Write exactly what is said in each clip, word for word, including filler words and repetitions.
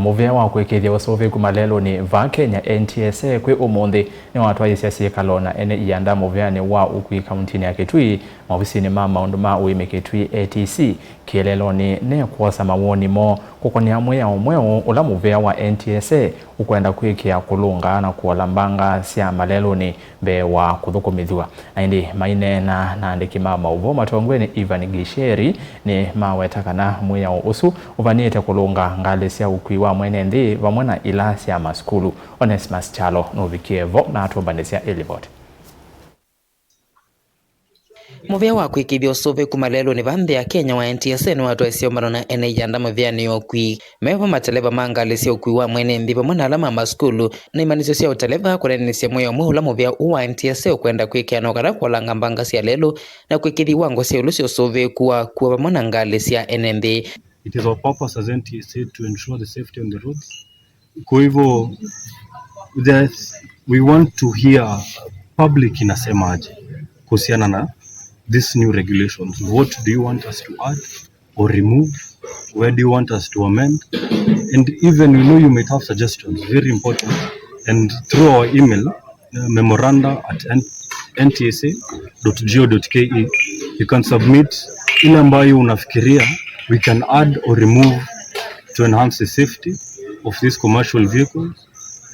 Mũvea wa kũĩkĩĩthya ũsũvĩku malelũnĩ vaa Kenya, N T S A, kwĩ ũmũnthĩ nĩwatwaĩĩsya syĩkalo na ene ianda mũveanĩ wa ũkui kauntinĩ ya Kitui, maovisinĩ ma maũndũ ma ũĩmi Kitui, A T C, kĩeleelonĩ ne kwosa mawoni moo kũkonea mwĩao mweũ ũla mũvea wa N T S A ũkwenda kwĩkĩa kũlũnga na kũola mbanga sya malelũnĩ mbee wa kũthũkũmĩthw'a. Na ĩndĩ maineena na andĩki ma maũvoo matongoew'e nĩ Ivan Gisheri, nĩmaweta kana mwĩao ũsu ũvanĩte kũlũnga ngalĩ sya ũkui wa mwene nthĩ vamwe na ila sya masukulu. Onesmus Kyalo nũvikie vo na atũmbanĩsya ĩlivoti. Mũvea wa kũĩkĩĩthya ũsũvĩku malelũnĩ vaa nthĩ ya Kenya wa N T S A nĩwatwaĩĩsye ũmbano na ene ianda mũveanĩ wa ũkui. Mevo mateleva ma ngalĩ sya ũkui wa mwene nthĩ vamwe na ala ma masukulu na imanyĩsyo sya ũteleva kũneenanĩsya mwĩao mweũ ũla mũvea ũũ wa N T S A ũkwenda kwĩkĩa no kana kũolanga mbanga sya lelũ na kũĩkĩĩthya iwango sya ĩũlũ sya ũsũvĩku wa kũa vamwe na ngalĩ sya ene nthĩ. It is our purpose as N T S A to ensure the safety on the roads. Kwa hivyo, there's, we want to hear public inasemaje kuhusiana na these new regulations. What do you want us to add or remove? Where do you want us to amend? And even we know you might have suggestions, very important. And through our email, uh, memoranda at N T S A dot G O dot K E, you can submit ile ambayo unafikiria we can add or remove to enhance the safety of these commercial vehicles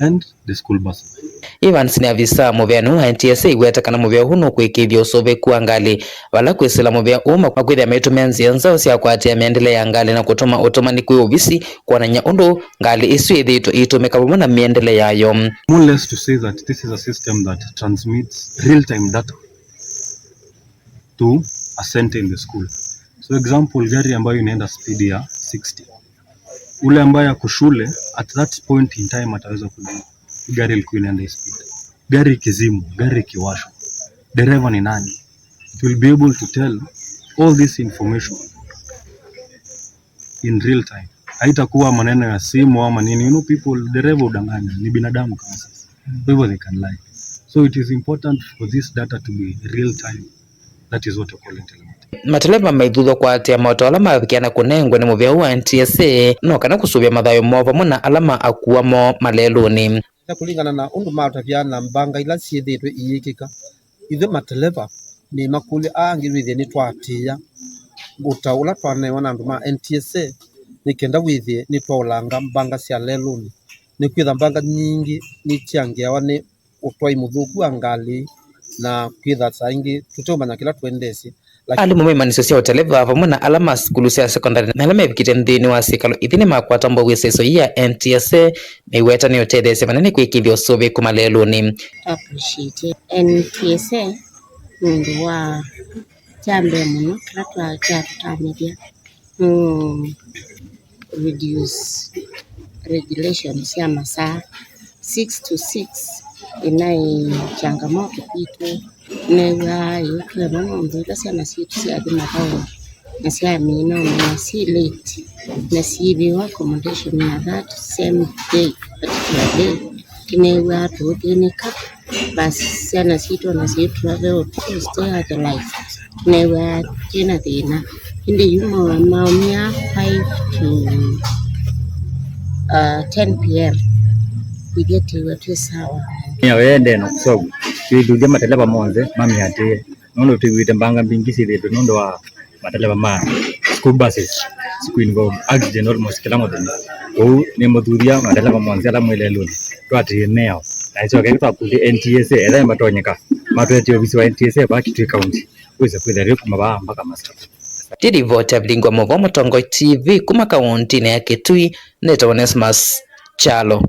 and the school buses. Evans nĩ avisa mũveanĩ wa N T S A aiweta kana mũvea ũũ nũkwĩkĩĩthya ũsũvĩku wa ngalĩ vala kwĩsĩla mũvea ũũ makwĩthĩa maitũmĩa nzĩa nzaũ sya kũatĩĩa mĩendele ya ngalĩ na kũtũma ũtũmani kwĩ ovisi kwonany'a ũndũ ngalĩ isu ithĩĩtwe iitũmĩka vamwe na mĩendele yayo. More or less to say that this is a system that transmits real-time data to a center in the school. So example, gari ambayo inaenda speed ya sixty, ule ambaye ako shule at that point in time ataweza kujua gari ilikuwa inaenda hii speed, gari ikizimwa, gari ikiwashwa, dereva ni nani. It will be able to tell all this information in real time. Haitakuwa maneno ya simu ama nini. You know, people, dereva udanganya, ni binadamu kama sisi. Kwa hivyo they can lie. So it is important for this data to be real time. That is what we call intelligent. Mateleva maithuthwa kũatĩĩa maũtao ala mavikĩa na kũnengwe nĩ mũvea wa N T S A no kana kũsũvĩa mathayũ moo vamwe na ala ma akua moo malelũnĩ. Na kũlingana na ũndũ matavya na mbanga ila syĩthĩĩtwe iyĩkĩka, ithyĩ mateleva nĩmakũlya aa angĩ wĩthĩe nĩtwaatĩĩa ũtao ũla twanewa na andũ ma N T S A nĩ kenda wĩthĩe nĩtwaolanga mbanga sya lelũnĩ, nĩkwĩtha mbanga nyingĩ nĩkyangĩawa nĩ ũtwai mũthũku wa ngalĩ na kwĩtha saa ingĩ tũteũmanya kĩla tũendeesye. Alimũ ma imanyĩsyo sya ũteleva vamwe na ala ma sukulu sya sekondalĩ na ala mevikĩte nthĩnĩ wa syĩkalo ithi nĩmakwata mbau ĩseso yĩĩ ya N T S A meiweta nĩũtetheesya vanene kwĩkĩĩthya ũsũvĩku malelũnĩ. Appreciate N T S A nũndũ wa kya mbee mũno kĩla twa kyatũtanĩthya nĩ reduce regulation sya masaa. Six to six ĩnaĩ changamoto kwitũ. Nĩnew'aa ĩũtwema nũndũ ĩla syana sitũ syathi mathaũnĩ na syamina ũmina syĩ late na syĩthĩwa accommodation na that same day, particular day, tũnew'aa tũũthĩnĩka. Basi syana sitũ ona syĩtũla ve ũtukũ, stay at the life. Nĩnew'aa twĩ na thĩna. Ĩndĩ yu ma- maumia five to, uh, ten P M ithyĩ twĩw'a twĩ sawa. Nĩyo ĩendee na kũseũvw'a twĩthuthya mateleva monthe mamĩatĩĩe, nũndũ twĩw'ĩte mbanga mbingĩ syĩthĩĩtwe nũndũ wa mateleva ma school buses sikuinvolve accident almost kĩla mũthenya. Kwoou nĩmũthuthya mateleva monthe ala mwĩ lelũnĩ twatĩĩe mĩao, na ĩsyoke ĩtwakũlye N T S A ethĩwa nĩmatonyeka matwetee ovisi wa N T S A vaa Kitui County wĩse kwĩthĩa twĩ kuma vaa mpaka Masakũ. Ndilivoti ya Vilingi wa Mauvoo Mũtongoi T V kuma kaũntĩnĩ ya Kitui, nĩtawa Onesmus Kyalo.